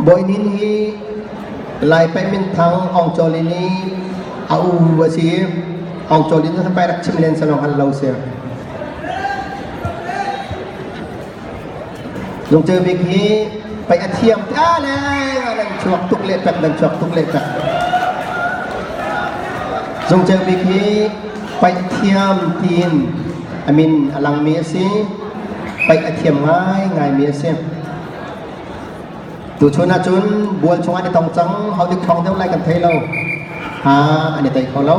Bawinin hi Lai Paih minthang Aung Kyaw Lin i a u a si. Aung Kyaw Lin cu pai rak chim len salong hal lo si. Lungceu bik hi paih a thiam te ah le nan chuak tuk le pek nan chuak tuk le pek. Zungceu bik hi paih thiam tiin a min a langmi a si. Paih a thiam ngaingaimi a si. Tuchun ahcun bual chungah an i tong cang, ho dik ṭhawng deuh lai kan thei lo. Ha an i tei kho lo.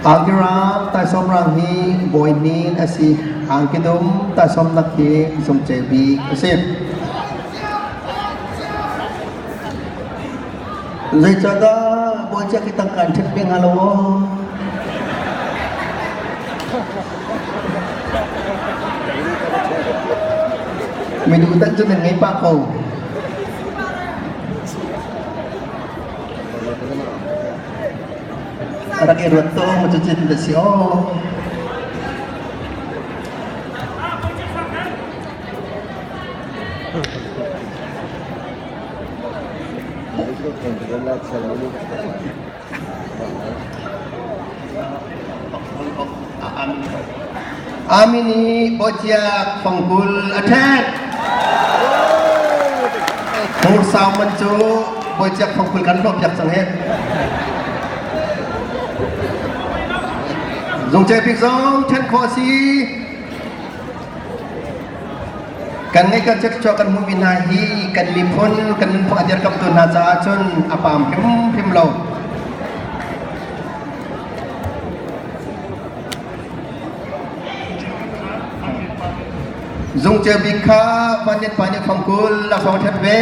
Angkiram taisawmrang hi bawi hnin a si. Angkidum taisawmnak hi zungce bik a si. Zeicahdah bawi cia ki tangka an ṭhit ve hnga lo aw? Miduh tan cu nan ngei pah ko. Rak i ruat to mu cu cin da si aw. Amini Bawciak fangkul a ṭhet. Hmur sau man cu Bawciak fangkul kan hlawh piak cang he. Zungce bik zong ṭhen khawh a si. Kan ngeih kan chuah kan hmuhmi hna hi kan miphun kan nunphung a dirkamtu hna caah cun a paam hrimhrim lo. Zungceu bik kha Vannet pa nih fangkul a fong ṭhat ve.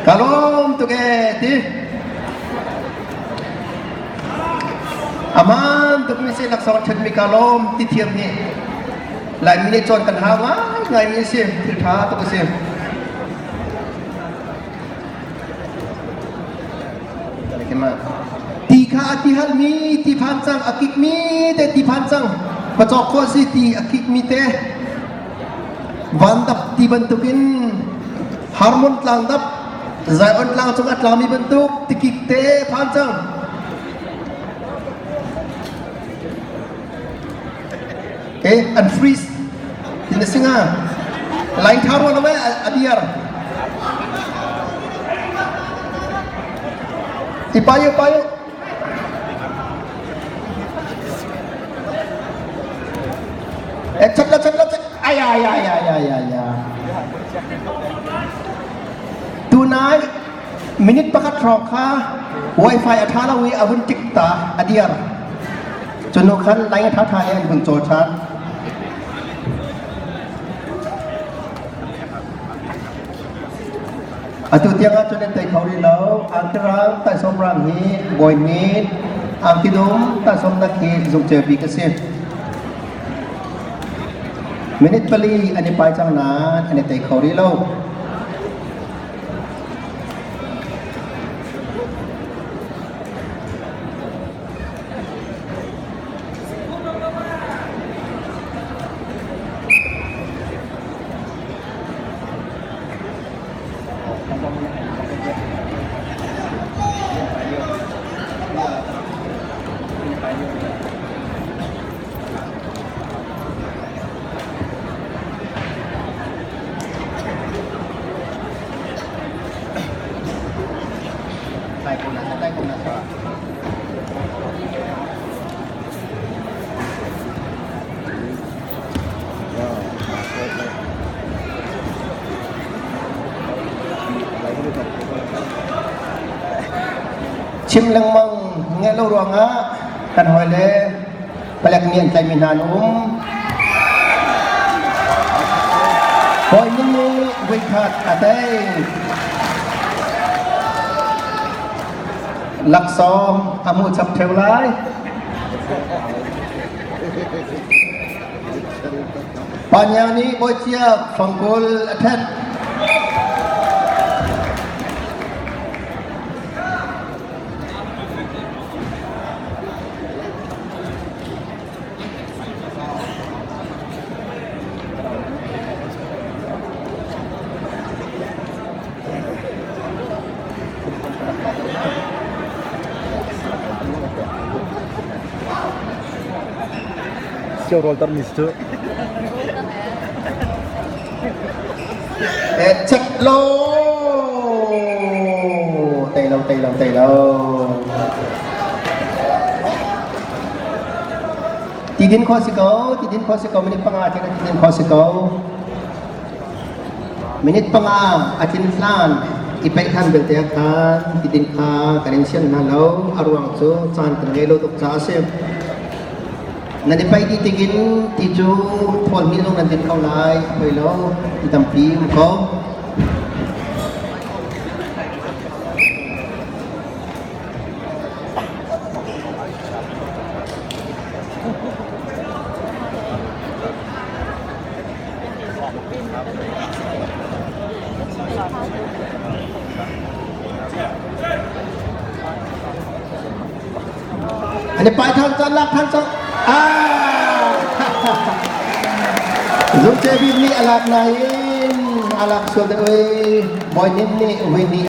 Ka lawm tuk ee ti. Aman tuk mi si laksawng ṭhenmi ka lawm ti thiam hi Laimi nih cawn kan hau ngaingai mi a si. Thil ṭha tuk a si. Ti kha a ti halmi ti phan cang a kikmi te ti phan cang pacawk khawh si ti a kikmi te vandap ti bantukin Harmon tlang dap Zion tlang cung a tlami bantuk tikik te phan cang. Eh, an freeze. Tin singa. Line tha ruan awe a diar. Ipayo payo. Eh, chat la chat la chat. Ay ay ay ay ay ay. Tunai minute pakhat hrawng kha wifi a ṭha lo i a vun tik ta a diar. Cun khan lai a ṭha ṭha i an vun cawl ṭhan. Atu tiang ah cun an tei kho rih lo. Angkirang taisawmrang hi bawi nih angkidum taisawmnak hi zungceu bik a si. Minute 4 an i pai cang nain an i tei kho rih lo. Chim lengmang. ngeih lo ruangah kan hawile palek nih an tlaihmi hna an um. Bawi Min nih voikhat a tei. Laksawng a hmuh chap ṭheo lai. Panya nih Bawicia fangkul a ṭhet. Sio rawl tarmi si cu. Check lo. Tei lo, tei lo, tei lo. Tidin khawh si ko, tidin khawh si ko, minute 5 tlin tidin khawh si ko. Minute 5 a tlin hlan i peih than belte ah khan tidin kha kan in sian hna lo. A ruang cu caan kan ngei lo tuk caah a si. Nan i paih dih tikin ti cu thawl hnih zong nan din kho lai, a poi lo, ti tampi um ko. An i pai than cang, lak than cang. Ah! Zungce bik nih a lak nain a lak sual deuh i Bawi Nim nih win nih.